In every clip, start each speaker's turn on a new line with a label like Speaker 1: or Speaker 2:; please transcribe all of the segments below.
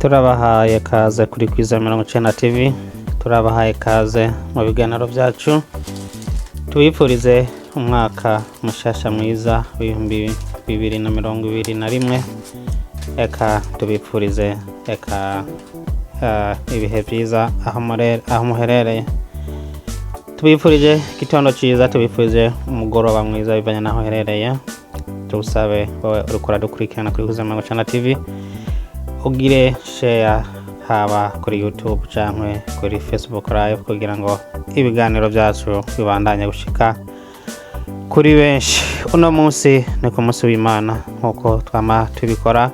Speaker 1: Turabahaye kaze kuri Kwiza 90 TV, turabahaye kaze mu biganiro byacu. Tubifurize umwaka mushasha mwiza w'2021. Eka tubifurize eka ibihe byiza aho muherereye. Tubifurije igitondo cyiza, tubifurije umugoroba mwiza bivanye n'aho uherereye. Tugusabe wowe uriko uradukurikirana kuri Kwiza 90 TV, ugire share haba kuri YouTube cyangwa kuri Facebook Live kugira ngo ibiganiro byacu bibandanye gushika kuri benshi. Uno munsi ni ku munsi w'Imana, nk'uko twama tubikora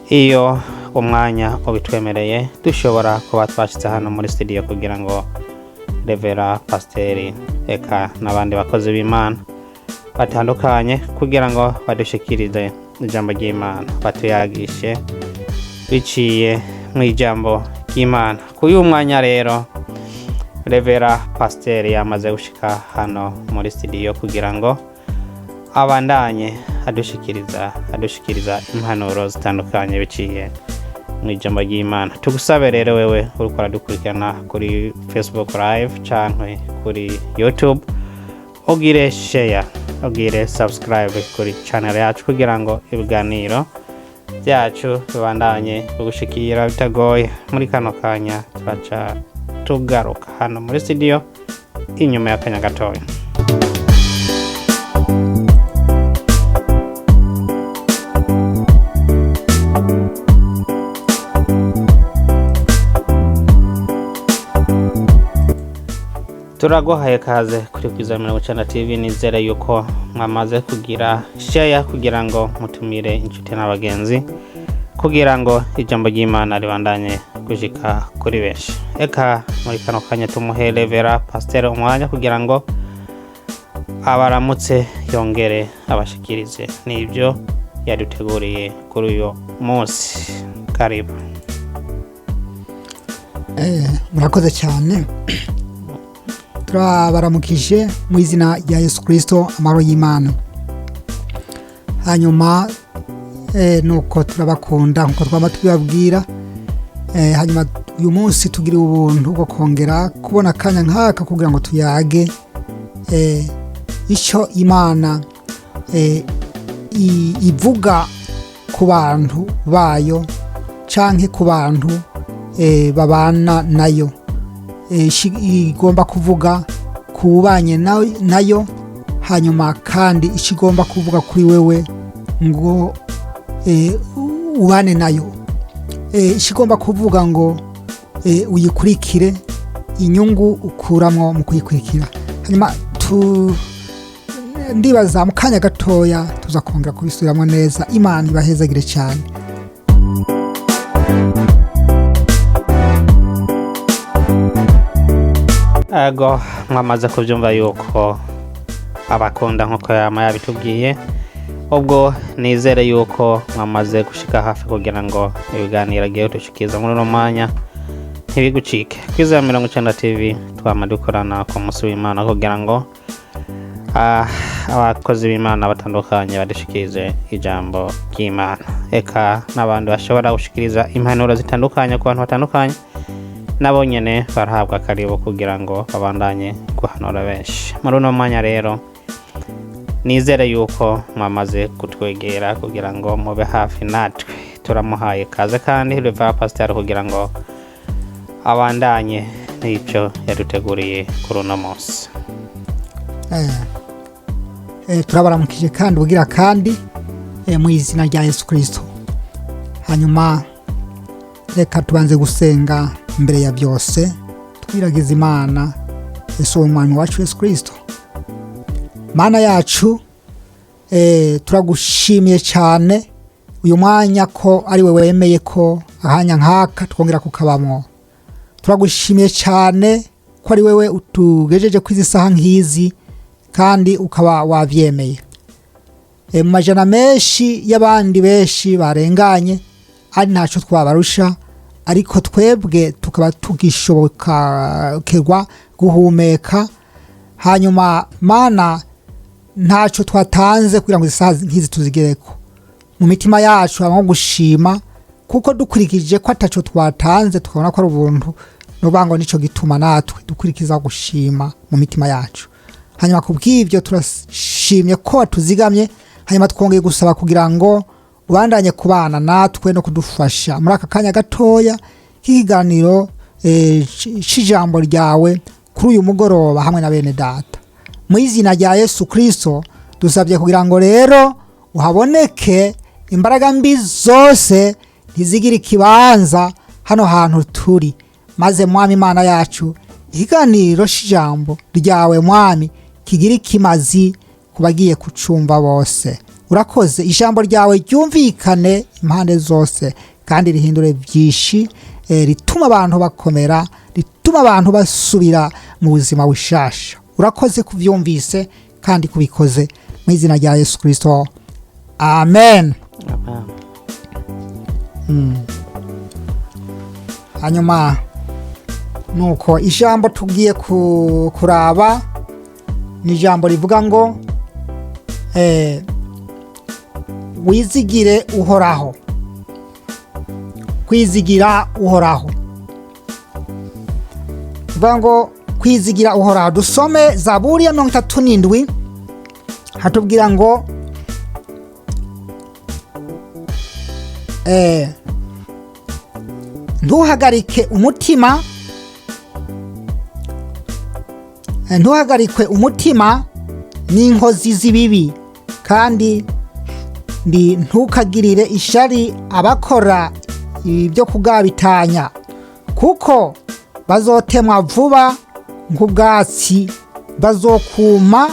Speaker 1: iyo umwanya ubitwemereye, dushobora kuba twashitse hano muri studio kugira ngo Revera Pasiteri eka n'abandi bakozi b'Imana batandukanye kugira ngo badushikirize ijambo ry'Imana, batuyagishe biciye mu ijambo ry'Imana. Kuri uyu mwanya rero, Revera Pasiteri yamaze gushika hano muri studio kugira ngo abandanye adushikiriza impanuro zitandukanye biciye mu ijambo ry'Imana. Tugusabe rero wewe uriko uradukurikirana kuri Facebook Live canke kuri YouTube, ugire share, ugire subscribe kuri channel yacu kugira ngo ibiganiro byacu bibandanye kugushikira bitagoye. Muri kano kanya turaca tugaruka hano muri studio inyuma y'akanya gatoya. Turaguhaye kaze kuri Kwiza 90 TV. Nizere yuko mwamaze kugira share kugira ngo mutumire inshuti n'abagenzi kugira ngo ijambo ry'Imana ribandanye gushika kuri benshi. Eka muri kano kanya tumuhe Revera Pasiteri umwanya kugira ngo abaramutse, yongere abashikirize n'ibyo yaduteguriye kuri uyu munsi. Karibu.
Speaker 2: Murakoze cyane. Turabaramukije mu izina rya Yesu Kirisito, amahoro y'Imana. Hanyuma nuko turabakunda nkuko twaba tubibabwira. Hanyuma uyu munsi tugira ubuntu bwo kongera kubona akanya nk'aka kugira ngo tuyage icyo Imana ivuga ku bantu bayo canke ku bantu babana nayo. Igomba kuvuga ku banye nayo, hanyuma kandi icyo igomba kuvuga kuri wewe ngo ubane nayo. Icyo igomba kuvuga ngo uyikurikire, inyungu ukuramwo mu kuyikurikira. Hanyuma ndibaza mu kanya gatoya tuza kongera kubisubiramwo neza. Imana ibahezagire cyane.
Speaker 1: Ego, mwamaze kubyumva yuko abakunda nkuko yama yabitubwiye. Ubwo nizere yuko mwamaze gushika hafi kugira ngo ibiganiro agiye dushikiza muri uno mwanya ntibigucike. Kwizera 90 TV twama dukorana ku munsi w'Imana kugira ngo abakozi b'Imana batandukanye badushikirize ijambo ry'Imana, eka n'abandi bashobora gushikiriza impanuro zitandukanye ku bantu batandukanye, nabo nyene barahabwa karibu kugira ngo babandanye guhanura benshi. Muri uno mwanya rero nizere yuko mwamaze kutwegera kugira ngo mube hafi natwe. Turamuhaye kaze kandi Reva Pasiteri kugira ngo abandanye n'icyo yaduteguriye kuri uno munsi.
Speaker 2: Turabaramukije kandi ubugira kandi mu izina rya Yesu Kristo. Hanyuma reka tubanze gusenga mbere ya byose, twiragiza Imana Yesu umwami wacu Yesu Kristo. Mana yacu, turagushimiye cyane uyu mwanya ko ari we wemeye ko akanya nk'aka twongera kukabamwo. Turagushimiye cyane ko ari wewe utugejeje ku izi saha nk'izi kandi ukaba wavyemeye. Mu majana menshi y'abandi benshi barenganye ari ntacyo twabarusha, ariko twebwe tukaba tugishobokerwa guhumeka. Hanyuma Mana, ntacyo twatanze kugira ngo izi saha nk'izi tuzigereko. Mu mitima yacu habamo gushima Kuko dukurikije ko ataco twatanze, tukabona ko ari ubuntu, nuvuga ngo nico gituma natwe dukurikiza gushima mu mitima yacu. Hanyuma kubw'ibyo turashimye ko watuzigamye. Hanyuma twongeye gusaba kugira ngo ubandanye kubana natwe no kudufasha muri aka kanya gatoya k'ikiganiro c'ijambo ryawe kuri uyu mugoroba hamwe na bene data. Mu izina rya Yesu Kristo dusabye kugira ngo rero uhaboneke, imbaraga mbi zose ntizigire ikibanza hano hantu turi. Maze Mwami Imana yacu, ikiganiro c'ijambo ryawe, Mwami, kigira ikimazi ku bagiye kucumva bose. Urakoze. Ijambo ryawe ryumvikane impande zose kandi rihindure byinshi, rituma abantu bakomera, rituma abantu basubira mu buzima bushasha. Urakoze kubyumvise kandi kubikoze. Mu izina rya Yesu Kristo, amen.
Speaker 1: Amen.
Speaker 2: Hanyuma nuko ijambo tugiye kuraba ni ijambo rivuga ngo wizigire Uhoraho, kwizigira Uhoraho. Bivuga ngo kwizigira Uhoraho. Dusome Zaburi ya 37, hatubwira ngo ntuhagarike umutima, ntuhagarikwe umutima n'inkozi z'ibibi, kandi ndi ntukagirire ishari abakora ibyo kugabitanya, kuko bazotemwa vuba nk'ubwatsi, bazokuma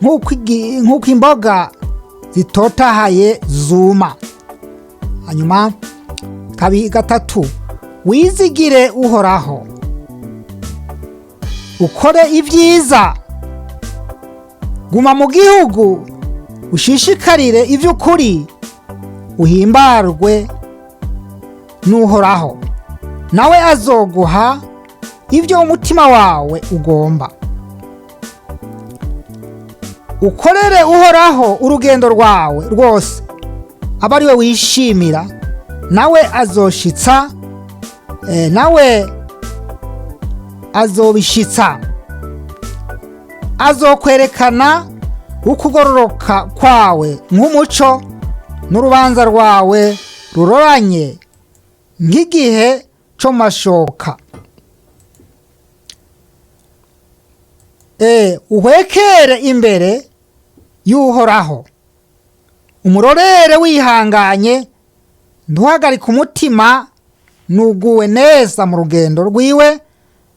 Speaker 2: nk'uko imboga zitotahaye zuma. Hanyuma kabi gatatu, wizigire Uhoraho, ukore ibyiza, guma mu gihugu, ushishikarire iby'ukuri, uhimbarwe n'Uhoraho, nawe azoguha ibyo umutima wawe ugomba. Ukorere Uhoraho urugendo rwawe rwose, abe ari we wishimira, nawe azoshitsa, nawe azobishitsa. Azokwerekana ukugororoka kwawe nk'umuco, n'urubanza rwawe ruroranye nk'igihe cyo mu mashoka. Uhwekere imbere y'Uhoraho, umurorere wihanganye, ntuhagarike umutima nuguwe neza mu rugendo rwiwe,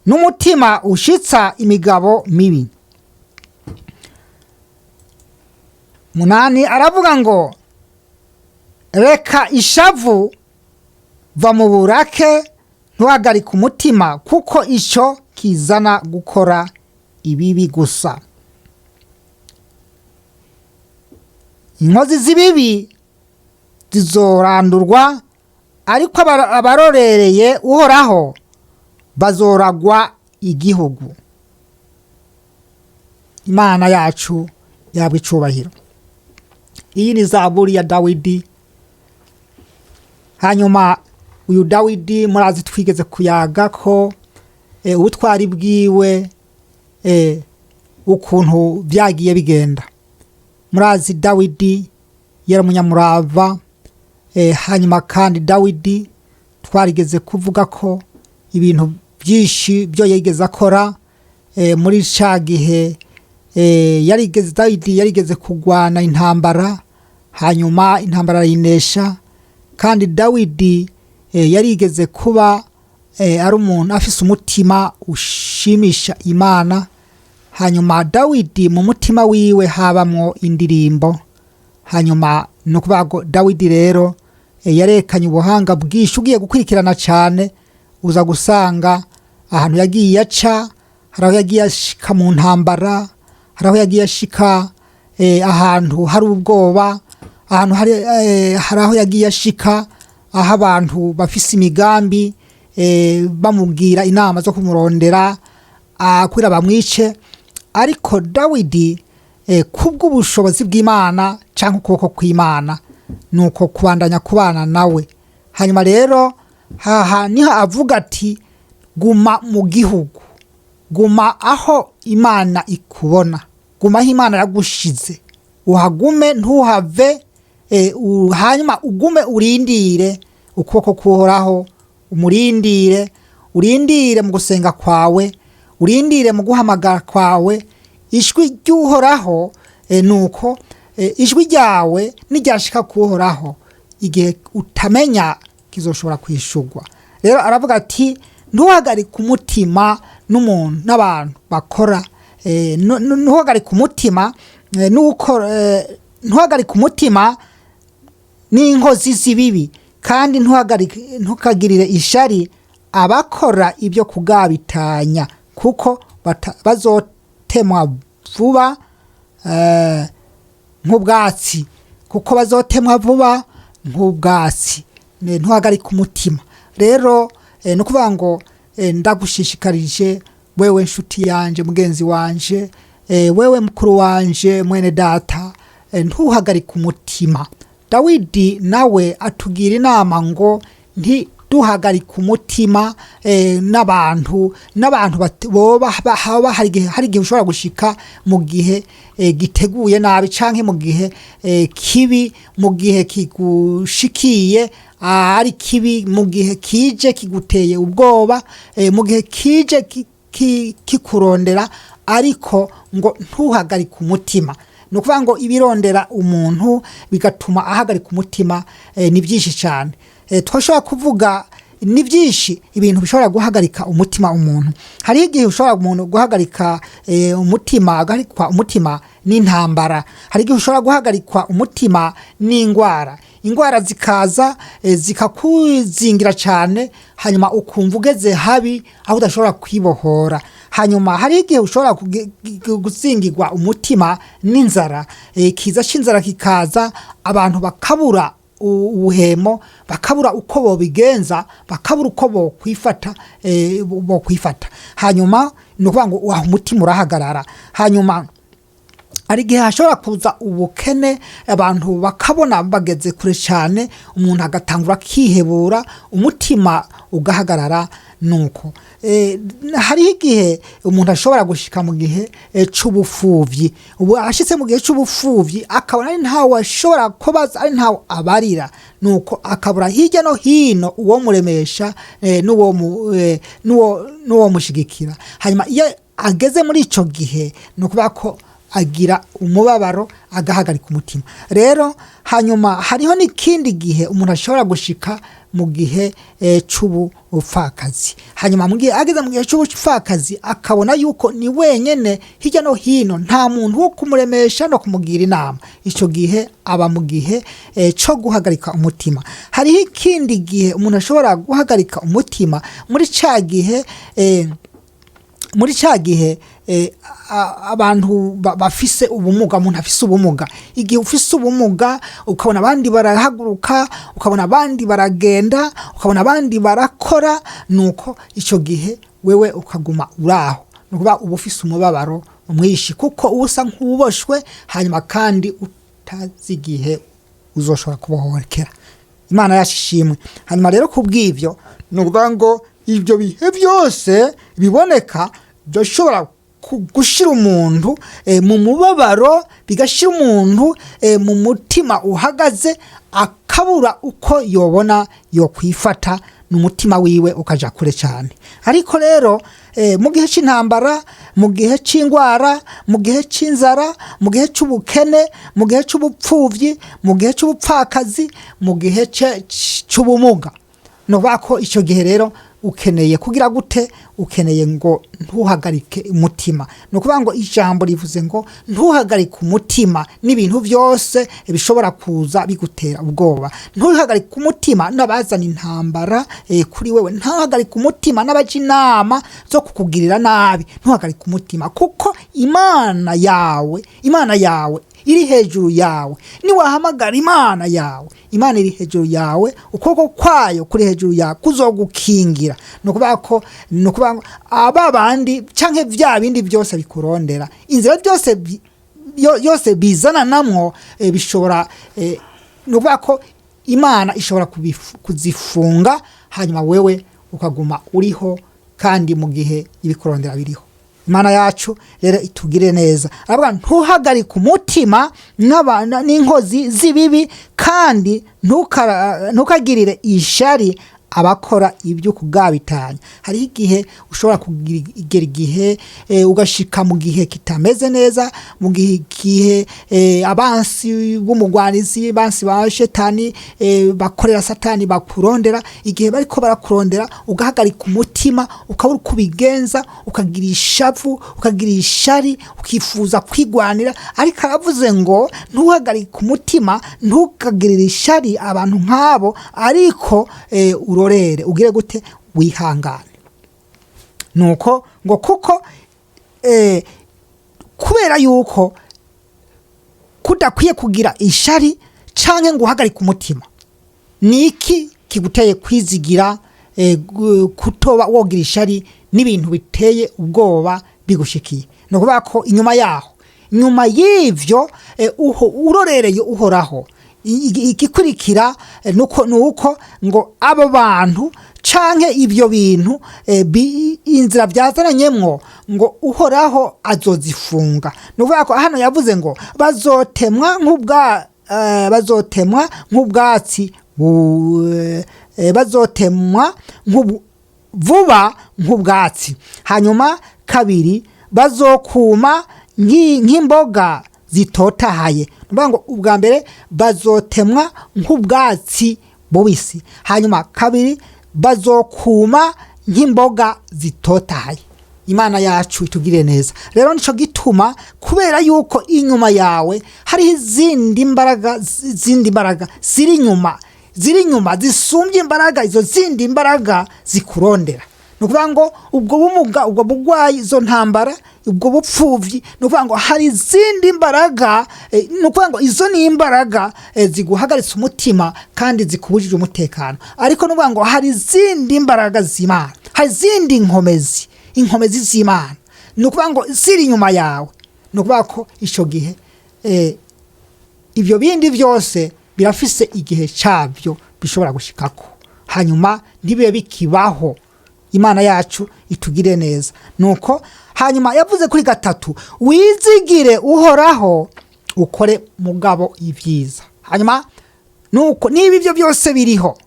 Speaker 2: n'umutima ushitsa imigabo mibi. 8 aravuga ngo reka ishavu, va mu burake, ntuhagarike umutima, kuko ico kizana gukora ibibi gusa. Inkozi z'ibibi zizorandurwa, ariko abarorereye Uhoraho bazoragwa igihugu. Imana yacu yabwa icubahiro. Iyi ni zaburi ya Dawidi. Hanyuma uyu Dawidi murazi twigeze kuyaga ko ubutwari bwiwe, ukuntu byagiye bigenda. Murazi Dawidi yari umunyamurava. Hanyuma kandi Dawidi twarigeze kuvuga ko ibintu byinshi byo yigeze akora muri ca gihe yarigeze, Dawidi yarigeze kugwana intambara, hanyuma intambara arayinesha. Kandi Dawidi yarigeze kuba ari umuntu afise umutima ushimisha Imana. Hanyuma Dawidi mu mutima wiwe habamwo indirimbo. Hanyuma no kuvuga ngo Dawidi rero yarekanye ubuhanga bwinshi. Ugiye gukurikirana cyane uza gusanga ahantu yagiye aca, hari aho yagiye ashika mu ntambara, hari aho yagiye ashika ahantu hari ubwoba, ahantu hari aho yagiye ashika aho abantu bafise imigambi, bamubwira inama zo kumurondera kugira bamwice. Ariko Dawidi kubw'ubushobozi bw'Imana cyangwa ukuboko kw'Imana, nuko kubandanya kubana nawe. Hanyuma rero haha niho avuga ati guma mu gihugu, guma aho Imana ikubona, guma aho Imana yagushize, uhagume ntuhave, hanyuma ugume urindire ukuboko kuhoraho, umurindire, urindire mu gusenga kwawe, urindire mu guhamagara kwawe ijwi ry'Uhoraho. Nuko ijwi ryawe niryashika kuhoraho igihe utamenya kizoshobora kwishurwa. Rero aravuga ati ntuhagarike umutima n'umuntu n'abantu bakora, ntuhagarike umutima, ntuhagarike umutima n'inkozi z'ibibi, kandi ntukagirire ishari abakora ibyo kugabitanya, kuko bazotemwa vuba nk'ubwatsi, kuko bazotemwa vuba nk'ubwatsi. Ntuhagarike umutima. Rero ni ukuvuga ngo ndagushishikarije wewe nshuti yanje, mugenzi wanje, wewe mukuru wanje, mwene data, ntuhagarike umutima. Dawidi nawe atugira inama ngo ntiduhagarike umutima, n'abantu boba haba hari igihe ushobora gushika mu gihe giteguye nabi, canke mu gihe kibi, mu gihe kigushikiye ari kibi, mu gihe kije kiguteye ubwoba, mu gihe kije kikurondera, ariko ngo ntuhagarike umutima. Ni ukuvuga ngo ibirondera umuntu bigatuma ahagarika umutima ni byinshi cyane. Twashobora kuvuga ni byinshi ibintu bishobora guhagarika umutima umuntu. Hariho igihe ushobora umuntu guhagarika umutima, agaharikwa umutima n'intambara. Hari igihe ushobora guhagarikwa umutima n'indwara, indwara zikaza zikakuzingira cyane, hanyuma ukumva ugeze habi aho udashobora kwibohora. Hanyuma hari igihe ushobora guzingirwa umutima n'inzara, ikiza cy'inzara kikaza, abantu bakabura ubuhemo, bakabura uko bobigenza, bakabura uko bokwifata, bokwifata. Hanyuma ni ukuvuga ngo aho umutima urahagarara. Hanyuma hari igihe hashobora kuza ubukene, abantu bakabona bageze kure cyane, umuntu agatangura akihebura, umutima ugahagarara. Nuko hariho igihe umuntu ashobora gushika mu gihe c'ubupfuvyi. Ubu ashitse mu gihe c'ubupfuvyi akabona ari ntawe ashobora kubaza, ari ntawe abarira, nuko akabura hirya no hino uwo muremesha, n'uwo mushigikira. Hanyuma iyo ageze muri ico gihe ni ukuvuga ko agira umubabaro, agahagarika umutima. Rero hanyuma hariho n'ikindi gihe umuntu ashobora gushika mu gihe c'ubupfakazi. Hanyuma mu gihe ageze mu gihe c'ubupfakazi akabona yuko ni wenyene hirya no hino, nta muntu wo kumuremesha no kumugira inama, ico gihe aba mu gihe co guhagarika umutima. Hariho ikindi gihe umuntu ashobora guhagarika umutima muri ca gihe, muri ca gihe abantu bafise ubumuga, umuntu afise ubumuga. Igihe ufise ubumuga ukabona abandi barahaguruka, ukabona abandi baragenda, ukabona abandi barakora, nuko ico gihe wewe ukaguma uraho, ni ukuvuga uba ufise umubabaro mwinshi, kuko uba usa nk'uboshwe, hanyuma kandi utazi igihe uzoshobora kubohokera. Imana yacu ishimwe. Hanyuma rero kubw'ivyo ni ukuvuga ngo ibyo bihe byose biboneka byoshobora gushira umuntu mu mubabaro, bigashira umuntu mu mutima uhagaze, akabura uko yobona yokwifata, n'umutima wiwe ukaja kure cyane. Ariko rero mu gihe c'intambara, mu gihe c'ingwara, mu gihe c'inzara, mu gihe c'ubukene, mu gihe c'ubupfuvyi, mu gihe c'ubupfakazi, mu gihe c'ubumuga, ni ukuvuga ko icyo gihe rero ukeneye kugira gute? Ukeneye ngo ntuhagarike umutima. Ni ukuvuga ngo ijambo rivuze ngo ntuhagarike umutima n'ibintu byose bishobora kuza bigutera ubwoba, ntuhagarike umutima n'abazana intambara kuri wewe, ntuhagarike umutima n'abaja inama zo kukugirira nabi, ntuhagarike umutima, kuko Imana yawe, Imana yawe iri hejuru yawe. Niwahamagara Imana yawe, Imana iri hejuru yawe, ukuboko kwayo kuri hejuru yawe kuzogukingira. Ni ukuvuga ko, ni ukuvuga ngo aba bandi canke vya bindi byose bikurondera, inzira byose yose bizana namwo, bishobora, ni ukuvuga ko Imana ishobora kuzifunga, hanyuma wewe ukaguma uriho, kandi mu gihe ibikurondera biriho. Imana yacu rero itugire neza. Aravuga ntuhagarike umutima n'inkozi z'ibibi, kandi ntukagirire ishari abakora ibyo kugabitanya. Hariho igihe ushobora kugera igihe ugashika mu gihe kitameze neza, mu gihe abansi b'umugwanizi, abansi ba shetani, bakorera satani bakurondera. Igihe bariko barakurondera ugahagarika umutima, ukabura uko ubigenza, ukagira ishavu, ukagira ishari, ukifuza kwigwanira. Ariko aravuze ngo ntuhagarike umutima, ntukagirire ishari abantu nk'abo, ariko urorere, ugire gute? Wihangane. Nuko ngo kuko kubera yuko kudakwiye kugira ishari canke ngo uhagarike umutima. Niki kiguteye kwizigira kutoba wogira ishari n'ibintu biteye ubwoba bigushikiye? Ni ukuvuga ko inyuma yaho, nyuma y'ivyo, urorereye Uhoraho, igikurikira nuko ngo abo bantu canke ibyo bintu, inzira byazananyemwo, ngo Uhoraho azozifunga. Ni ukuvuga ko hano yavuze ngo bazotemwa nk'ubwatsi, bazotemwa vuba nk'ubwatsi, hanyuma kabiri bazokuma nk'imboga zitotahaye. Ni ukuvuga ngo ubwa mbere bazotemwa nk'ubwatsi bubisi, hanyuma kabiri bazokuma nk'imboga zitotahaye. Imana yacu itugirire neza. Rero nico gituma, kubera yuko inyuma yawe hariho izindi mbaraga, izindi mbaraga ziri inyuma zisumbye imbaraga izo zindi mbaraga zikurondera. Ni ukuvuga ngo ubwo bumuga, ubwo bugwayi, izo ntambara, ubwo bupfuvyi, ni ukuvuga ngo hari izindi mbaraga, ni ukuvuga ngo izo ni imbaraga ziguhagaritse umutima kandi zikubujije umutekano. Ariko ni ukuvuga ngo hari izindi mbaraga z'Imana, hari izindi nkomezi, inkomezi z'Imana, ni ukuvuga ngo ziri inyuma yawe. Ni ukuvuga ko ico gihe ibyo bindi byose birafise igihe cyabyo bishobora gushikako, hanyuma ntibibe bikibaho. Imana yacu itugire neza. Nuko hanyuma yavuze kuri gatatu: wizigire Uhoraho, ukore mugabo ibyiza. Hanyuma nuko niba ibyo byose biriho,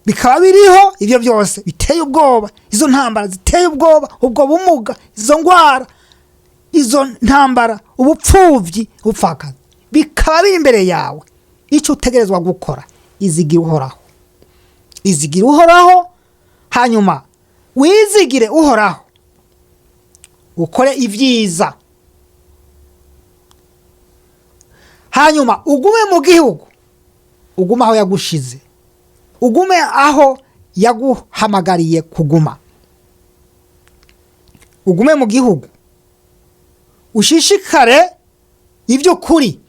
Speaker 2: bikaba biriho, ibyo byose biteye ubwoba, izo ntambara ziteye ubwoba, ubwo bumuga, izo ndwara, izo ntambara, ubupfubyi, ubupfakazi, bikaba biri imbere yawe, icyo utegerezwa gukora: izigira Uhoraho, izigira Uhoraho. Hanyuma wizigire Uhoraho, ukore ibyiza, hanyuma ugume mu gihugu, ugume aho yagushize, ugume aho yaguhamagariye kuguma, ugume mu gihugu, ushishikare iby'ukuri,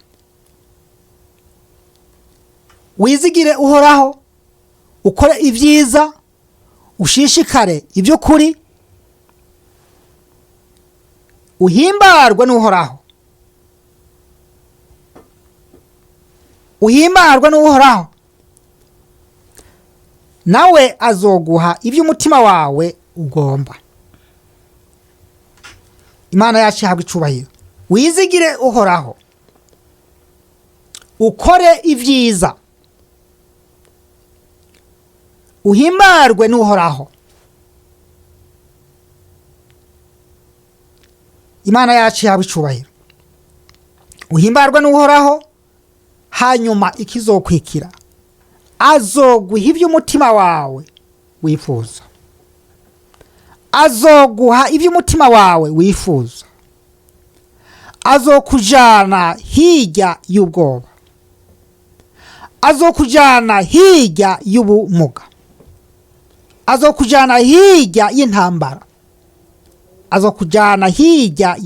Speaker 2: wizigire Uhoraho, ukore ibyiza, ushishikare iby'ukuri, uhimbarwe n'Uhoraho, uhimbarwe n'Uhoraho, nawe azoguha ibyo umutima wawe ugomba. Imana yacu ihabwa icubahiro. Wizigire Uhoraho, ukore ibyiza, uhimbarwe n'Uhoraho. Imana yacu ihabwa icubahiro. Uhimbarwe n'Uhoraho, hanyuma ikizokwikira, azoguha ibyo umutima wawe wifuza, azoguha ibyo umutima wawe wifuza, azokujana hirya y'ubwoba, azokujana hirya y'ubumuga, azokujana hirya y'intambara, azokujana hirya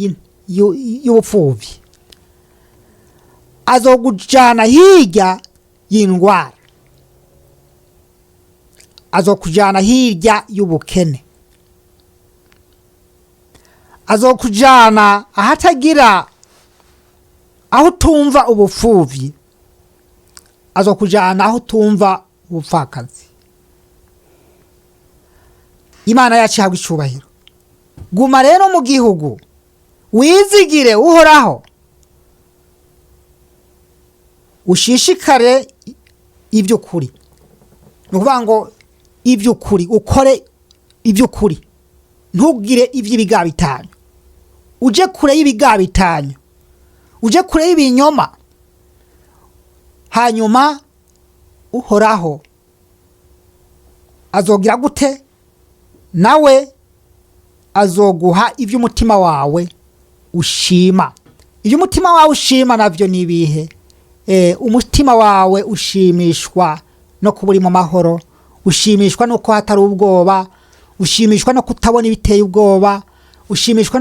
Speaker 2: y'ubupfubyi, azokujana hirya y'indwara, azokujana hirya y'ubukene, azokujana ahatagira aho utumva ubupfubyi. Azokujana aho utumva ubupfakazi. Imana yacu ihabwa icubahiro. Guma rero mu gihugu, wizigire Uhoraho, ushishikare iby'ukuri. Ni ukuvuga ngo iby'ukuri, ukore iby'ukuri, ntugire iby'ibigabitanyo, uje kure y'ibigabitanyo, uje kure y'ibinyoma. Hanyuma Uhoraho azogira gute? Nawe azoguha iby'umutima wawe ushima. Ibyo umutima wawe ushima nabyo ni ibihe? Umutima wawe ushimishwa no kuba uri mu mahoro, ushimishwa nuko hatari ubwoba, ushimishwa no kutabona ibiteye ubwoba, ushimishwa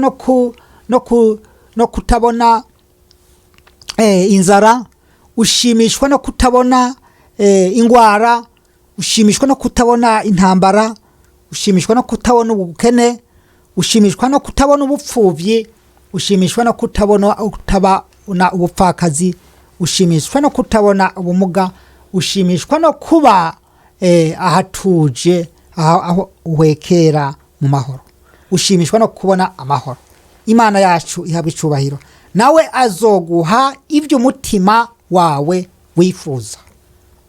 Speaker 2: no kutabona inzara, ushimishwa no kutabona ingwara, ushimishwa no kutabona intambara, ushimishwa no kutabona ubukene, ushimishwa no kutabona ubupfubyi, ushimishwa no kutabona ubupfakazi, ushimishwa no kutabona ubumuga, ushimishwa no kuba ahatuje, aho uhekera mu mahoro, ushimishwa no kubona amahoro. Imana yacu ihabwa icubahiro. Nawe azoguha ibyo umutima wawe wifuza.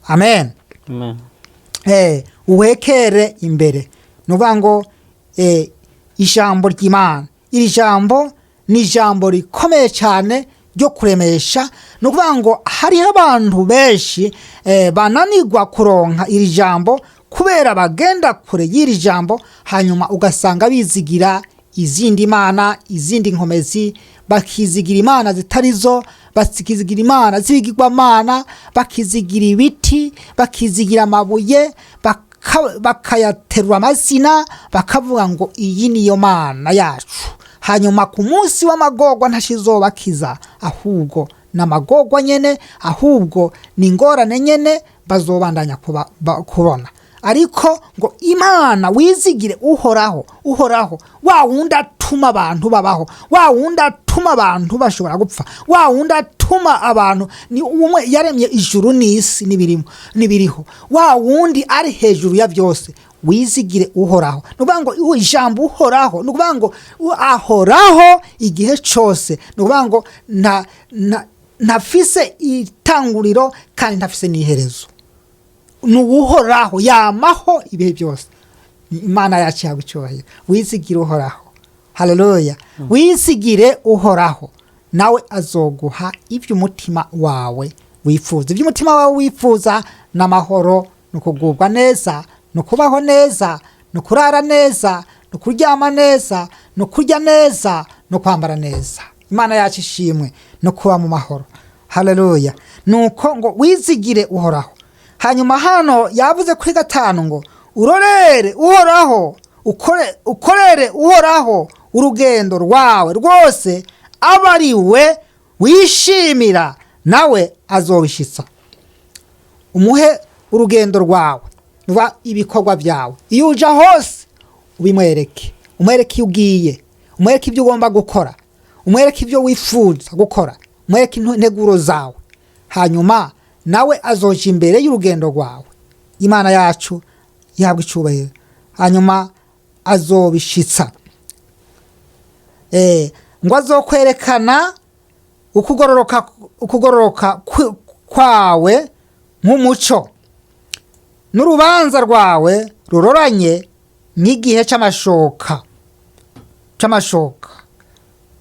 Speaker 2: Amen.
Speaker 1: Amen.
Speaker 2: Uhekere imbere, ni ukuvuga ngo ijambo ry'Imana, iri jambo ni ijambo rikomeye cyane ryo kuremesha. Ni ukuvuga ngo hariho abantu benshi bananirwa kuronka iri jambo kubera bagenda kure y'iri jambo, hanyuma ugasanga bizigira izindi mana, izindi nkomezi, bakizigira imana zitari zo, bakizigira imana z'ibigirwamana, bakizigira ibiti, bakizigira amabuye, bakayaterura amazina, bakavuga ngo iyi niyo mana yacu. Hanyuma ku munsi w'amagorwa ntashizobakiza, ahubwo ni amagorwa nyene, ahubwo ni ingorane nyene bazobandanya kubona. Ariko ngo Imana, wizigire Uhoraho. Uhoraho wa wundi atuma abantu babaho, wa wundi atuma abantu bashobora gupfa, wa wundi atuma abantu, ni umwe yaremye ijuru n'isi n'ibirimo n'ibiriho, wa wundi ari hejuru ya byose. Wizigire Uhoraho. Ni ukuvuga ngo ijambo Uhoraho, ni ukuvuga ngo ahoraho igihe cyose. Ni ukuvuga ngo ntafise itanguriro kandi ntafise n'iherezo. Ni Uhoraho, yamaho ibihe byose. Imana yacu yawe icyubahiro. Wizigire Uhoraho. Haleluya. Wizigire Uhoraho, nawe azoguha ibyo umutima wawe wifuza. Ibyo umutima wawe wifuza ni amahoro, ni ukugubwa neza, ni ukubaho neza, ni ukurara neza, ni ukuryama neza, ni ukurya neza, ni ukwambara neza. Imana yacu ishimwe. No kuba mu mahoro. Haleluya. Nuko ngo wizigire Uhoraho. Hanyuma hano yavuze kuri 5 ngo urorere Uhoraho, ukorere Uhoraho urugendo rwawe rwose, aba ari we wishimira, nawe azobishitsa. Umuhe urugendo rwawe, nuba ibikorwa byawe, iyo uja hose ubimwereke, umwereke iyo ugiye, umwereke ibyo ugomba gukora, umwereke ibyo wifuza gukora, umwereke integuro zawe. Hanyuma nawe azoja imbere y'urugendo rwawe. Imana yacu ihabwa icubahiro. Hanyuma azobishitsa. Ngo azokwerekana ukugororoka kwawe nk'umuco, n'urubanza rwawe ruroranye nk'igihe c'amashoka.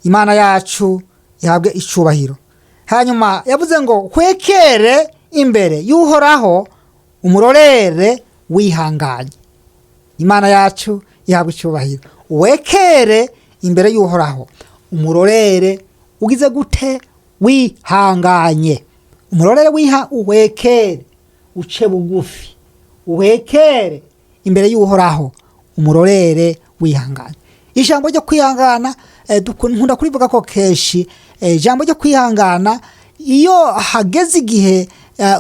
Speaker 2: Imana yacu ihabwe icubahiro. Hanyuma yavuze ngo hwekere imbere y'Uhoraho, umurorere wihanganye. Imana yacu ihabwe icubahiro. Wekere imbere y'Uhoraho, umurorere ugize gute? Wihanganye. Umurorere wiha, uhwekere, uce bugufi, uhwekere imbere y'Uhoraho, umurorere wihanganye. Ijambo ryo kwihangana, nkunda kurivuga ko kenshi. Ijambo ryo kwihangana, iyo hageze igihe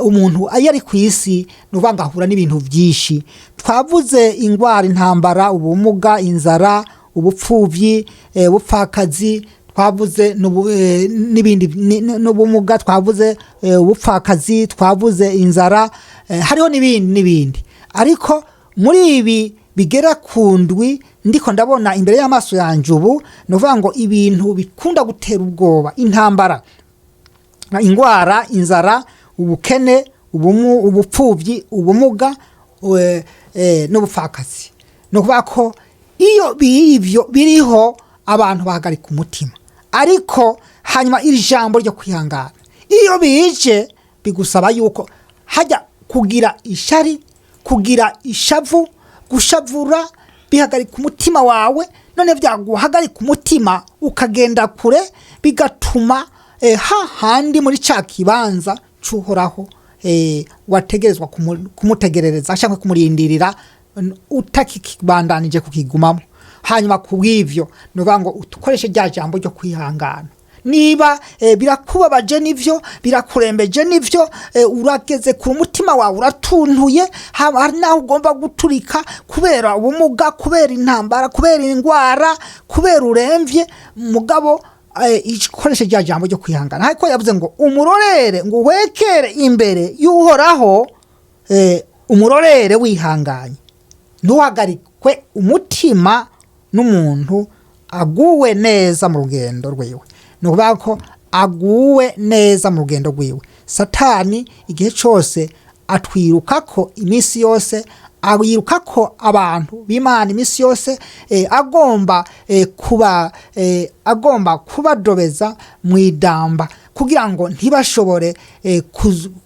Speaker 2: umuntu iyo ari ku isi, ni ukuvuga ngo ahura n'ibintu byinshi. Twavuze ingwara, intambara, ubumuga, inzara, ubupfubyi, ubupfakazi. Twavuze n'ibindi, n'ubumuga, twavuze ubupfakazi, twavuze inzara, hariho n'ibindi n'ibindi. Ariko muri ibi bigera ku ndwi ndiko ndabona imbere y'amaso yanjye ubu, ni ukuvuga ngo ibintu bikunda gutera ubwoba: intambara, ingwara, inzara, ubukene, ubupfubyi, ubumuga n'ubupfakazi. Ni ukuvuga ko iyo ibyo biriho, abantu bahagarika umutima. Ariko hanyuma iri jambo ryo kwihangana, iyo bije bigusaba yuko hajya kugira ishari, kugira ishavu, gushavura, bihagarika umutima wawe. None byaguhagarika umutima ukagenda kure, bigatuma hahandi muri cya kibanza cy'Uhoraho wategerezwa kumutegerereza cyangwa kumurindirira, utakibandanije kukigumamo. Hanyuma ku bw'ibyo, ni ukuvuga ngo ukoreshe rya jambo ryo kwihangana. Niba birakubabaje, nivyo, birakurembeje, nivyo, urageze ku mutima wawe uratuntuye, hari naho ugomba guturika kubera ubumuga, kubera intambara, kubera indwara, kubera uremvye, mugabo ikoreshe rya jambo ryo kwihangana. Ariko yavuze ngo umurorere, ngo uhwekere imbere y'Uhoraho, umurorere wihanganye, ntuhagarikwe umutima n'umuntu aguwe neza mu rugendo rwiwe. Ni ukuvuga ko aguwe neza mu rugendo rwiwe. Satani igihe cyose atwiruka ko iminsi yose, yiruka ko abantu b'Imana iminsi yose, agomba kuba agomba kubadobeza mu idamba kugira ngo ntibashobore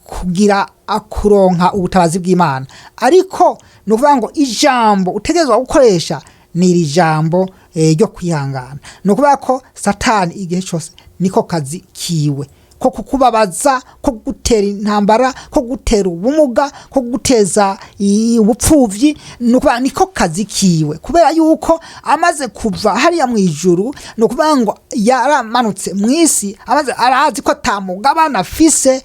Speaker 2: kugira kuronka ubutabazi bw'Imana. Ariko ni ukuvuga ngo ijambo utegerezwa gukoresha ni iri jambo ryo kwihangana. Ni ukuvuga ko Satani igihe cyose niko kazi kiwe ko kukubabaza, ko gutera intambara, ko gutera ubumuga, ko guteza ubupfubyi. Ni ukuvuga niko kazi kiwe, kubera yuko amaze kuva hariya mu ijuru, ni ukuvuga ngo yaramanutse mu isi, amaze arazi ko atamugabane afise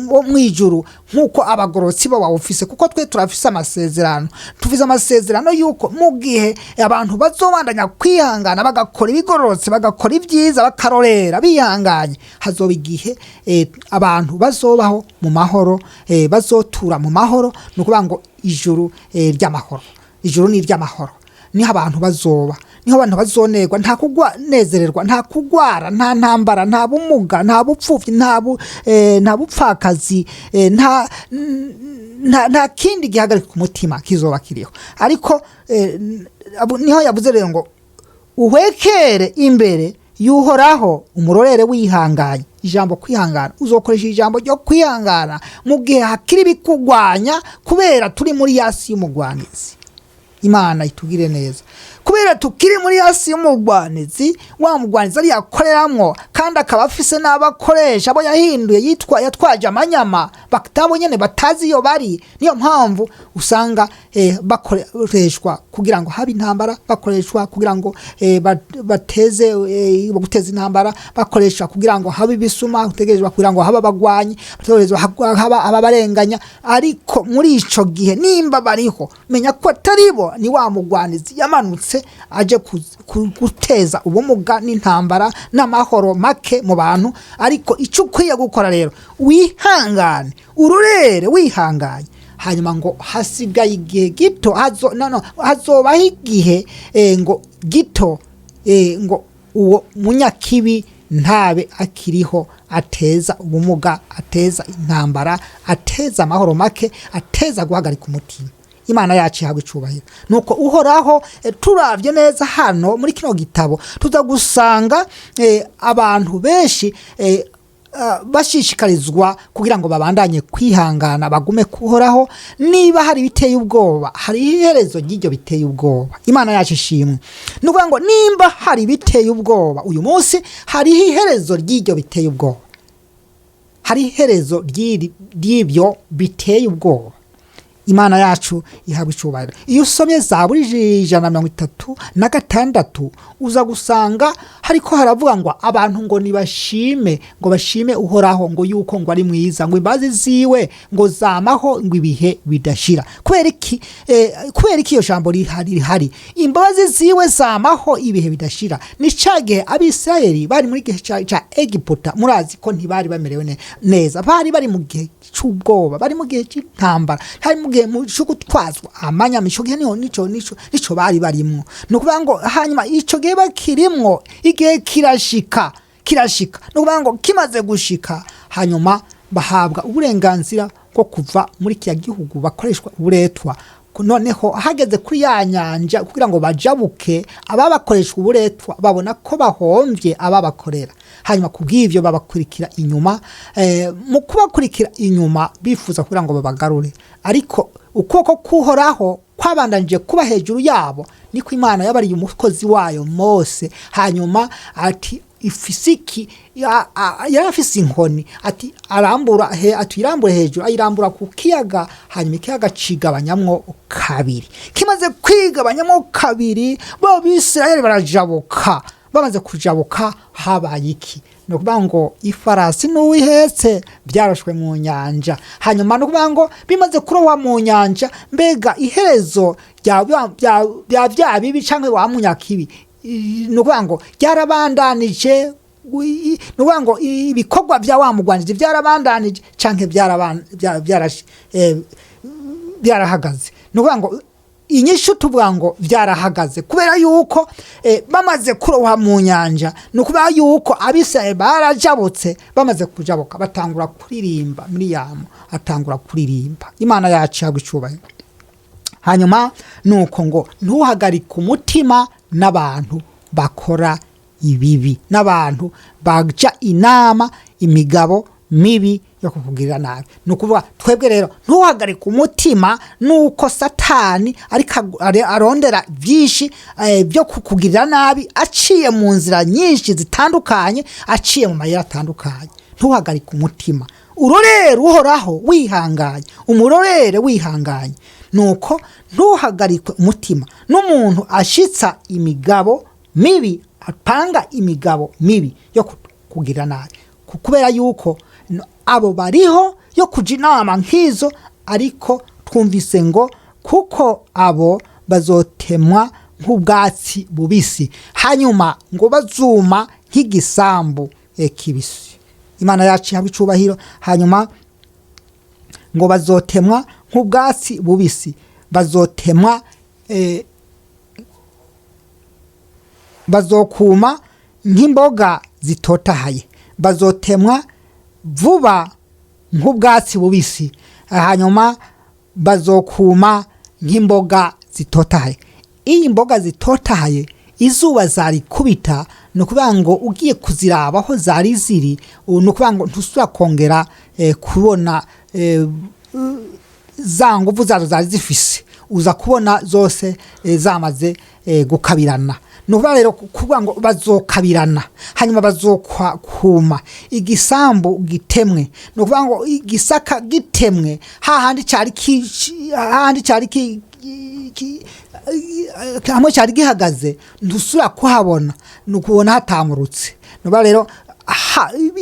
Speaker 2: wo mu ijuru nk'uko abagororotsi bo bawufise, kuko twe turafise amasezerano. Tufise amasezerano yuko mu gihe abantu bazobandanya kwihangana, bagakora ibigororotse, bagakora ibyiza, bakarorera bihanganye, hazoba igihe abantu bazobaho mu mahoro, bazotura mu mahoro. Ni ukuvuga ngo ijuru ry'amahoro, ijuru ni iry'amahoro, niho abantu bazoba, niho abantu bazonerwa, nta kugwa nezererwa, nta kugwara, nta ntambara, nta bumuga, nta bupfubyi, nta bupfakazi, nta kindi gihagarika umutima kizoba kiriho. Ariko niho yavuze rero ngo uhwekere imbere y'Uhoraho, umurorere wihanganye. Ijambo kwihangana, uzokoresha ijambo ryo kwihangana mu gihe hakiri ibikugwanya, kubera turi muri yasi y'umugwanizi. Imana itugire neza. Kubera tukiri muri yasi y'umugwanizi, wa mugwanizi ariyo akoreramwo, kandi akaba afise n'abakoresha abo yahinduye yitwa yatwaje amanyama batabo nyene batazi iyo bari. Niyo mpamvu usanga bakoreshwa kugira ngo habe intambara, bakoreshwa kugira ngo bateze guteza intambara, bakoreshwa kugira ngo habe ibisuma, bategerezwa kugira ngo habe abagwanyi, bategerezwa haba ababarenganya. Ariko muri ico gihe, nimba bariho, menya ko atari bo, ni wa mugwanizi yamanutse aje guteza ubumuga n'intambara n'amahoro make mu bantu. Ariko icyo ukwiye gukora rero, wihangane, ururere wihanganye. Hanyuma ngo hasigaye igihe gito, no, hazobaho igihe ngo gito, ngo uwo munyakibi ntabe akiriho ateza ubumuga, ateza intambara, ateza amahoro make, ateza guhagarika umutima. Imana yacu ihabwa icubahiro. Nuko Uhoraho, turavye neza hano muri kino gitabo, tuza gusanga abantu benshi bashishikarizwa kugira ngo babandanye kwihangana, bagume kuhoraho. Niba hari ibiteye ubwoba, hari iherezo ry'ibyo biteye ubwoba. Imana yacu ishimwe. Ni ukuvuga ngo nimba hari ibiteye ubwoba uyu munsi, hariho iherezo ry'ibyo biteye ubwoba, hari iherezo ry'ibyo biteye ubwoba. Imana yacu ihabwa icubahiro. Iyo usomye Zaburi 136, uza gusanga hariko haravuga ngo abantu ngo nibashime, ngo bashime Uhoraho, ngo yuko ngo ari mwiza, ngo imbabazi ziwe ngo zamaho ngo ibihe bidashira. Kubera iki? Kubera iki iyo jambo rihari, imbabazi ziwe zamaho ibihe bidashira? Ni ca gihe Abisirayeli bari muri gihe ca Egiputa. Murazi ko ntibari bamerewe neza, bari bari mu gihe c'ubwoba, bari mu gihe c'intambara, hari mu gihe cyo gutwazwa amanyama. Ico gihe niho nico bari barimwo. Ni ukuvuga ngo hanyuma ico gihe bakirimwo, igihe kirashika, ni ukuvuga ngo kimaze gushika, hanyuma bahabwa uburenganzira bwo kuva muri kiriya gihugu bakoreshwa uburetwa. Noneho hageze kuri ya nyanja kugira ngo bajabuke, ababakoreshwa uburetwa babona ko bahomvye ababakorera, hanyuma kubw'ivyo babakurikira inyuma. Mu kubakurikira inyuma bifuza kugira ngo babagarure, ariko ukuboko k'Uhoraho kwabandanije kuba hejuru yabo. Niko Imana yabariye umukozi wayo Mose. Hanyuma ati ifisiki yari afise inkoni, ati arambura he, ati irambure hejuru, ayirambura ku kiyaga, hanyuma ikiyaga cigabanyamwo kabiri. Kimaze kwigabanyamwo kabiri, bo Bisirayeli barajabuka. Bamaze kujabuka habaye iki? Ni ukuvuga ngo ifarasi n'uwihetse byaroshwe mu nyanja. Hanyuma ni ukuvuga ngo bimaze kurohwa mu nyanja, mbega iherezo rya bya bibi canke wa munyakibi, ni ukuvuga ngo ryarabandanije, ni ukuvuga ngo ibikorwa bya wa mugwanije byarabandanije canke byarahagaze? Ni ukuvuga ngo inyishu tuvuga ngo byarahagaze, kubera yuko bamaze kuroha mu nyanja, ni ukuvuga yuko Abisirayeli barajabutse. Bamaze kujabuka batangura kuririmba, Miriyamu atangura kuririmba. Imana yacu ihabwa icubahiro. Hanyuma nuko ngo ntuhagarike umutima n'abantu bakora ibibi, n'abantu baja inama imigabo mibi yo kukugirira nabi. Ni ukuvuga twebwe rero ntuhagarike umutima nuko Satani ariko arondera byinshi byo kukugirira nabi, aciye mu nzira nyinshi zitandukanye, aciye mu mayira atandukanye. Ntuhagarike umutima, urorere Uhoraho wihanganye, umurorere wihanganye. Nuko ntuhagarikwe umutima n'umuntu ashitsa imigabo mibi, apanga imigabo mibi yo kukugirira nabi, kubera yuko abo bariho yo kuja inama nk'izo. Ariko twumvise ngo kuko abo bazotemwa nk'ubwatsi bubisi, hanyuma ngo bazuma nk'igisambu kibisi. Imana yacu ihabwa icubahiro. Hanyuma ngo bazotemwa nk'ubwatsi bubisi, bazotemwa bazokuma nk'imboga zitotahaye, bazotemwa vuba nk'ubwatsi bubisi, hanyuma bazokuma nk'imboga zitotahaye. Iyi mboga zitotahaye izuba zarikubita, ni ukuvuga ngo ugiye kuziraba aho zari ziri, ni ukuvuga ngo ntusubira kongera kubona za nguvu zazo zari zifise, uza kubona zose zamaze gukabirana. Ni ukuvuga rero kuvuga ngo bazokabirana, hanyuma bazokuma igisambu gitemwe. Ni ukuvuga ngo igisaka gitemwe, hahandi cari hahandi cari hamwe cari gihagaze, ntusubira kuhabona, ni ukubona hatamurutse. Ni ukuvuga rero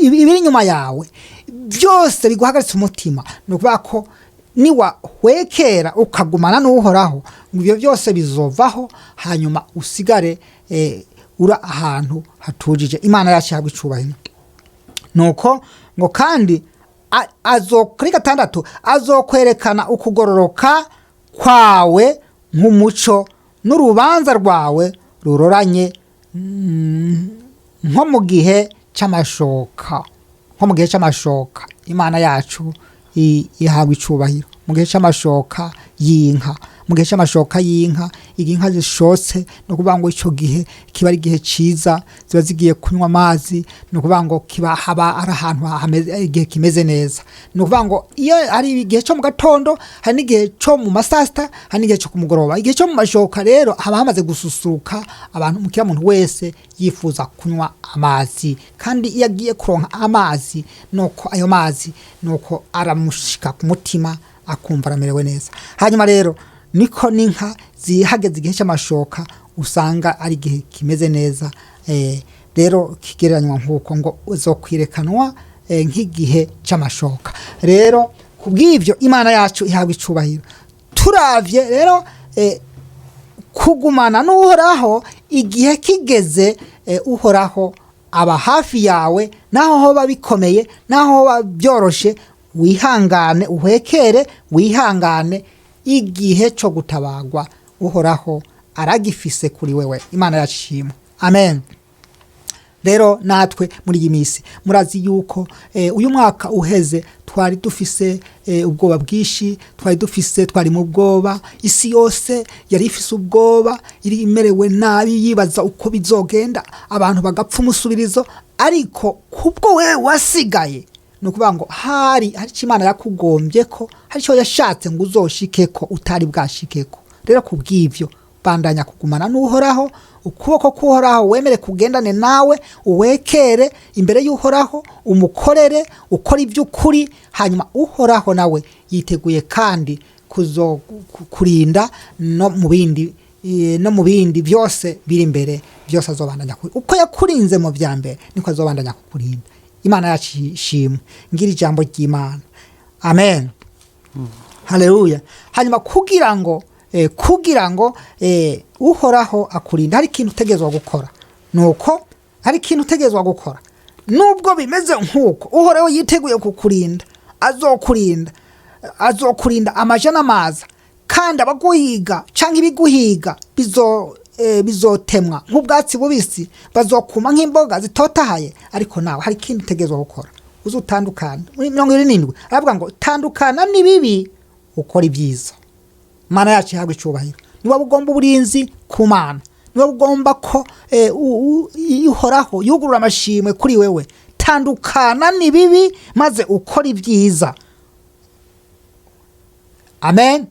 Speaker 2: ibiri inyuma yawe byose biguhagaritse umutima, ni ukuvuga ko niwahwekera ukagumana n'Uhoraho, ngo ibyo byose bizovaho, hanyuma usigare ura ahantu hatujije. Imana yacu ihabwa icubahiro. Nuko ngo kandi kuri 6, azokwerekana ukugororoka kwawe nk'umuco, n'urubanza rwawe ruroranye nko mu gihe c'amashoka, nko mu gihe c'amashoka. Imana yacu ihabwa icubahiro. Mu gihe c'amashoka y'inka, mu gihe c'amashoka y'inka, igihe inka zishotse, ni ukuvuga ngo ico gihe kiba ari igihe ciza, ziba zigiye kunywa amazi. Ni ukuvuga ngo kiba haba ari ahantu hameze, igihe kimeze neza. Ni ukuvuga ngo iyo ari igihe co mu gatondo, hari n'igihe co mu masasita, hari n'igihe co ku mugoroba. Igihe co mu mashoka rero haba hamaze gususuruka abantu, umukiriya muntu wese yifuza kunywa amazi, kandi iyo agiye kuronka amazi, nuko ayo mazi nuko aramushika ku mutima. akumva aramerewe neza. Hanyuma rero niko n'inka zihageze igihe cy'amashoka usanga ari igihe kimeze neza. Rero kigereranywa nk'uko ngo uzokwirekanwa nk'igihe cy'amashoka. Rero kubw'ibyo Imana yacu ihabwa icubahiro. Turavye rero kugumana n'Uhoraho igihe kigeze, Uhoraho aba hafi yawe, naho hoba bikomeye, naho hoba byoroshe, wihangane, uhekere, wihangane. Igihe cyo gutabagwa Uhoraho aragifise kuri wewe. Imana yacu ishimwe, amen. Rero natwe muri iyi minsi murazi yuko uyu mwaka uheze twari dufise ubwoba bwinshi, twari dufise, twari mu bwoba, isi yose yari ifise ubwoba, iri imerewe nabi, yibaza uko bizogenda, abantu bagapfa umusubirizo. Ariko kubwo wewe wasigaye, ni ukuvuga ngo hari icyo Imana yakugombye, ko hari icyo yashatse ngo uzoshikeko utari bwashikeko. Rero kubw'ibyo bandanya kugumana n'Uhoraho, ukuboko k'Uhoraho wemere kugendane nawe, uwekere imbere y'Uhoraho, umukorere, ukora iby'ukuri. Hanyuma Uhoraho nawe yiteguye kandi kuzo kurinda no mu bindi, no mu bindi byose biri imbere byose azobandanya uko yakurinze mu bya mbere, niko azobandanya kukurinda. Imana yacu ishimwe. Ngira ijambo ry'Imana, amen, haleluya. Hanyuma kugira ngo Uhoraho akurinda, hari ikintu utegerezwa gukora. Nuko hari ikintu utegerezwa gukora nubwo bimeze nk'uko Uhoraho yiteguye kukurinda, azokurinda, azokurinda amaja n'amaza, kandi abaguhiga canke ibiguhiga bizotemwa nk'ubwatsi bubisi, bazokuma nk'imboga zitotahaye. Ariko nawe hari ikintu utegerezwa gukora, uzutandukana. Muri 77 aravuga ngo tandukana n'ibibi, ukora ibyiza. Mana yacu ihabwa icubahiro. Niba ugomba uburinzi ku Mana, niba ugomba ko Uhoraho yugurura amashimwe kuri wewe, tandukana n'ibibi maze ukora ibyiza. Amen.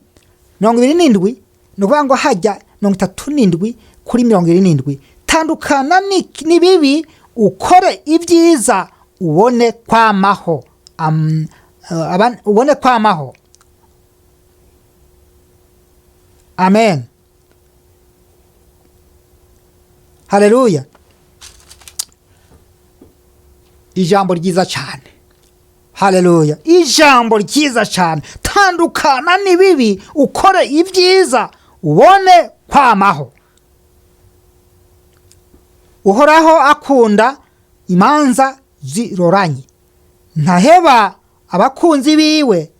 Speaker 2: 27, ni ukuvuga ngo hajya 37 kuri 27: tandukana n'ibibi, ukore ibyiza, ubone kwamaho. Ubone kwamaho. Amen, haleluya. Ijambo ryiza cyane, haleluya, ijambo ryiza cyane: tandukana n'ibibi, ukore ibyiza, ubone kwamaho. Uhoraho akunda imanza ziroranye, ntaheba abakunzi biwe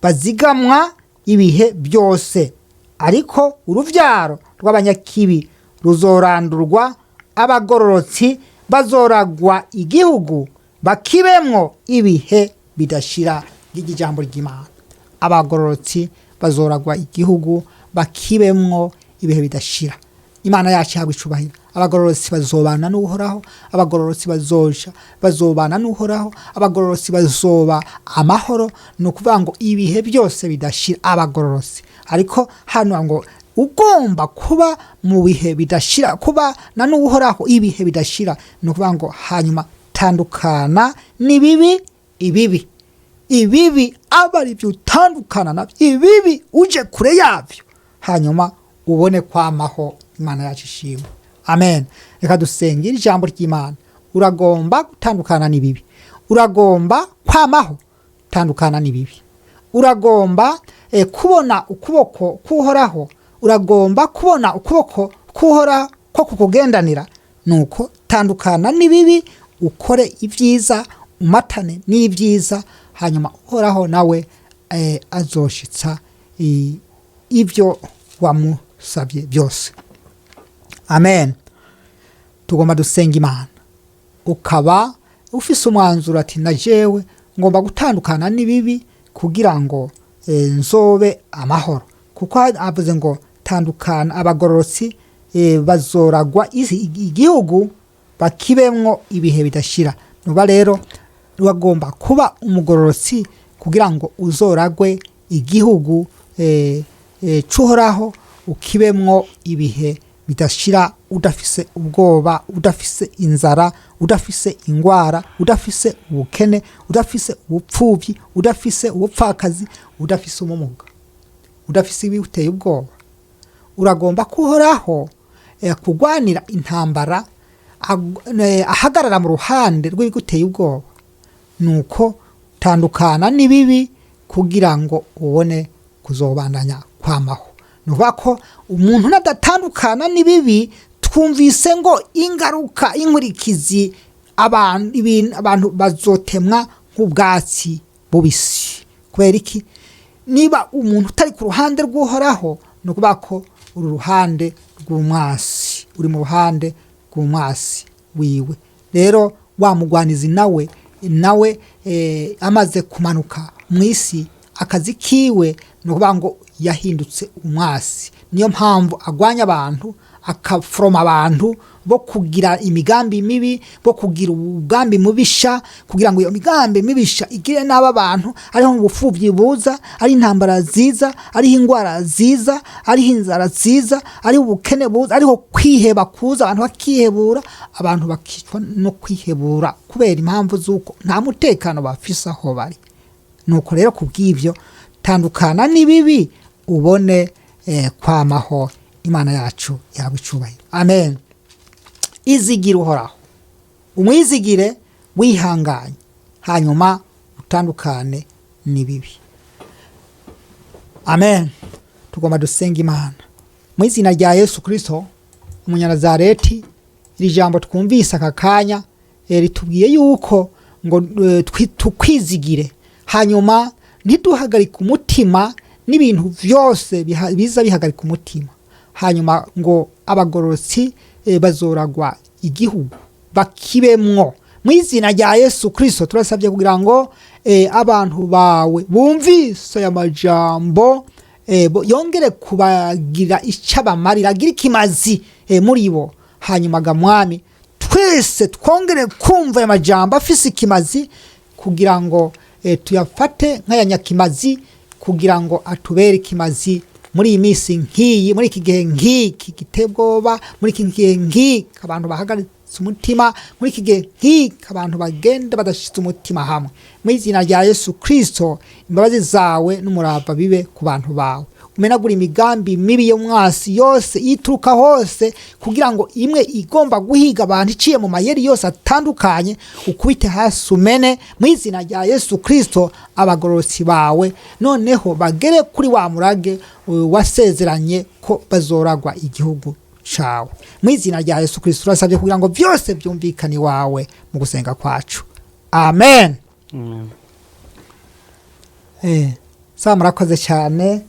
Speaker 2: bazigamwa ibihe byose. Ariko urubyaro rw'abanyakibi ruzorandurwa, abagororotsi bazoragwa igihugu bakibemwo ibihe bidashira. Ry'ijambo jambo ry'Imana: abagororotsi bazoragwa igihugu bakibemwo ibihe bidashira. Imana yacu ihabwa icubahiro. Abagororotsi bazobana n'Uhoraho, abagororotsi bazoja bazobana n'Uhoraho, abagororotsi bazoba amahoro, ni ukuvuga ngo ibihe byose bidashira abagororotsi. Ariko hano ngo ugomba kuba mu bihe bidashira, kuba na n'Uhoraho ibihe bidashira, ni ukuvuga ngo hanyuma tandukana n'ibibi. Ibibi, ibibi aba ari byo utandukana nabyo, ibibi uje kure yabyo, hanyuma ubone kwamaho. Imana yacu ishimwe, amen. Reka dusengere ijambo ry'Imana. Uragomba gutandukana n'ibibi, uragomba kwamaho, tandukana n'ibibi. Uragomba kubona ukuboko k'Uhoraho, uragomba kubona ukuboko k'Uhoraho ko kukugendanira, nuko tandukana n'ibibi, ukore ibyiza, umatane n'ibyiza, hanyuma Uhoraho nawe azoshitsa ibyo wamusabye byose. Amen. Tugomba dusenga Imana. Ukaba ufise umwanzuro ati na jewe ngomba gutandukana n'ibibi kugira ngo nzobe amahoro, kuko avuze ngo tandukana, abagororotsi bazoragwa igihugu bakibemwo ibihe bidashira. Nuba rero wagomba kuba umugororotsi kugira ngo uzoragwe igihugu c'Uhoraho ukibemwo ibihe. bidashira, udafise ubwoba, udafise inzara, udafise ingwara, udafise ubukene, udafise ubupfubyi, udafise ubupfakazi, udafise ubumuga, udafise ibiguteye ubwoba? Uragomba ko Uhoraho kugwanira intambara, ahagarara mu ruhande rw'ibiguteye ubwoba? Nuko tandukana n'ibibi kugira ngo ubone kuzobandanya kwamaho. Ni ukuvuga ko umuntu nadatandukana n'ibibi, twumvise ngo ingaruka, inkurikizi, abantu bazotemwa nk'ubwatsi bubisi. Kubera iki? Niba umuntu utari ku ruhande rw'Uhoraho, ni ukuvuga ko uru ruhande rw'umwasi, uri mu ruhande rw'umwasi wiwe. Rero wa mugwanizi nawe amaze kumanuka mu isi, akazi kiwe ni ukuvuga ngo yahindutse umwasi. Niyo mpamvu agwanya abantu, akaforoma abantu bo kugira imigambi mibi, bo kugira umugambi mubisha, kugira ngo iyo migambi mibisha igire nabi abantu. Ariho ubupfubyi buza, ari intambara ziza, ariho ingwara ziza, ariho inzara ziza, ariho ubukene buza, ariho kwiheba kuza, abantu bakihebura, abantu bakicwa no kwihebura kubera impamvu z'uko nta mutekano bafise aho bari. Nuko rero kubw'ibyo, tandukana n'ibibi ubone kwamaho. Imana yacu yahabwa icubahiro. Amen. Izigire Uhoraho, umwizigire wihanganye, hanyuma utandukane n'ibibi. Amen. Tugomba dusenga Imana mu izina rya Yesu Kristo Umunyanazareti. Iri jambo twumvise aka kanya ritubwiye yuko ngo tukwizigire, hanyuma ntiduhagarike umutima n'ibintu byose biza bihagarika umutima. Hanyuma ngo abagororotsi bazoragwa igihugu bakibemwo. Mu izina rya Yesu Kristo turasabye kugira ngo abantu bawe bumvise aya majambo yongere kubagira icyo abamarira, agira ikimazi muri bo. Hanyuma ga Mwami, twese twongere kumva aya majambo afise ikimazi, kugira ngo tuyafate nk'ayanyakimazi, kugira ngo atubere ikimazi muri iyi minsi nk'iyi, muri iki gihe nk'iki giteye ubwoba, muri iki gihe nk'iki abantu bahagaritse umutima, muri iki gihe nk'iki abantu bagenda badashyize umutima hamwe. Mu izina rya Yesu Kristo, imbabazi zawe n'umurava bibe ku bantu bawe. Umenagura imigambi mibi yo mwasi yose ituruka hose, kugira ngo imwe igomba guhiga abantu iciye mu mayeri yose atandukanye, ukubite hasi umene mu izina rya Yesu Kristo. Abagororotsi bawe noneho bagere kuri wa murage wasezeranye ko bazoragwa igihugu cawe. Mu izina rya Yesu Kristo urasabye kugira ngo byose byumvikane iwawe mu gusenga kwacu. Amen.
Speaker 1: Amen.
Speaker 2: Sawa, murakoze cyane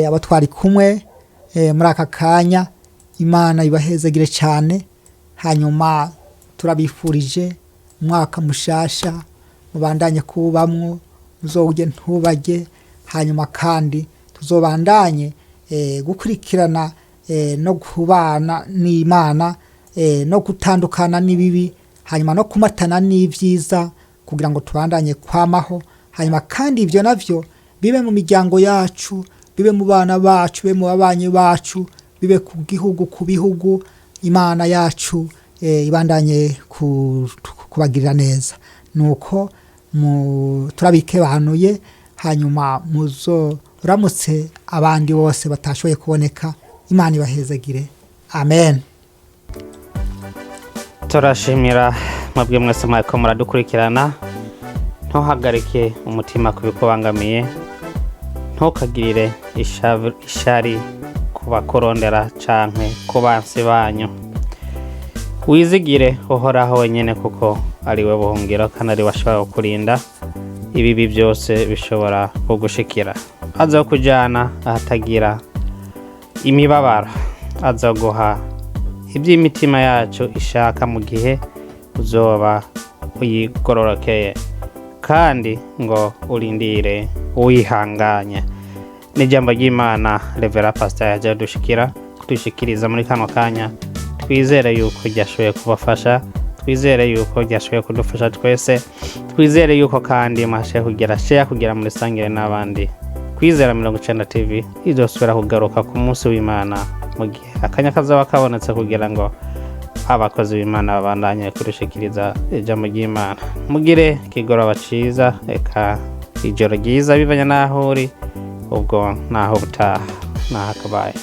Speaker 2: abo twari kumwe muri aka kanya. Imana ibahezagire cyane. Hanyuma turabifurije umwaka mushasha, mubandanye kuwubamwo, muzowurye ntubage. Hanyuma kandi tuzobandanye gukurikirana no kubana n'Imana, no gutandukana n'ibibi, hanyuma no kumatana n'ibyiza, kugira ngo tubandanye kwamaho. Hanyuma kandi ibyo navyo bibe mu miryango yacu, bibe mu bana bacu, bibe mu babanyi bacu, bibe ku gihugu, ku bihugu. Imana yacu ibandanye kubagirira neza. Nuko turabikebanuye. Hanyuma muzoramutse abandi bose batashoboye kuboneka. Imana ibahezagire. Amen.
Speaker 1: Turashimira mwebwe mwese mwariko muradukurikirana. Ntuhagarike umutima ku bikubangamiye, ntukagirire ishari ku bakurondera canke ku bansi banyu. Wizigire Uhoraho wenyene, kuko ari we buhungiro kandi ari we ashobora kukurinda ibibi byose bishobora kugushikira. Azokujana ahatagira imibabaro, azoguha iby'imitima yacu ishaka mu gihe uzoba uyigororokeye, kandi ngo urindire wihanganye. N'ijambo ry'Imana Revera Pasita yaje dushikira kudushikiriza muri kano kanya, twizere yuko ryashoboye kubafasha, twizere yuko ryashoboye kudufasha twese, twizere yuko kandi mwashoboye kugira share kugira muri sangire n'abandi. Kwizera 90 TV izosubira kugaruka ku munsi w'Imana mu gihe Akanya kazoba kabonetse kugira ngo abakozi b'Imana babandanye kurushikiriza ijambo ry'Imana. Mugire ikigoroba ciza, eka ijoro ryiza bivanye n'aho uri, ubwo naho butaha naho akabaye.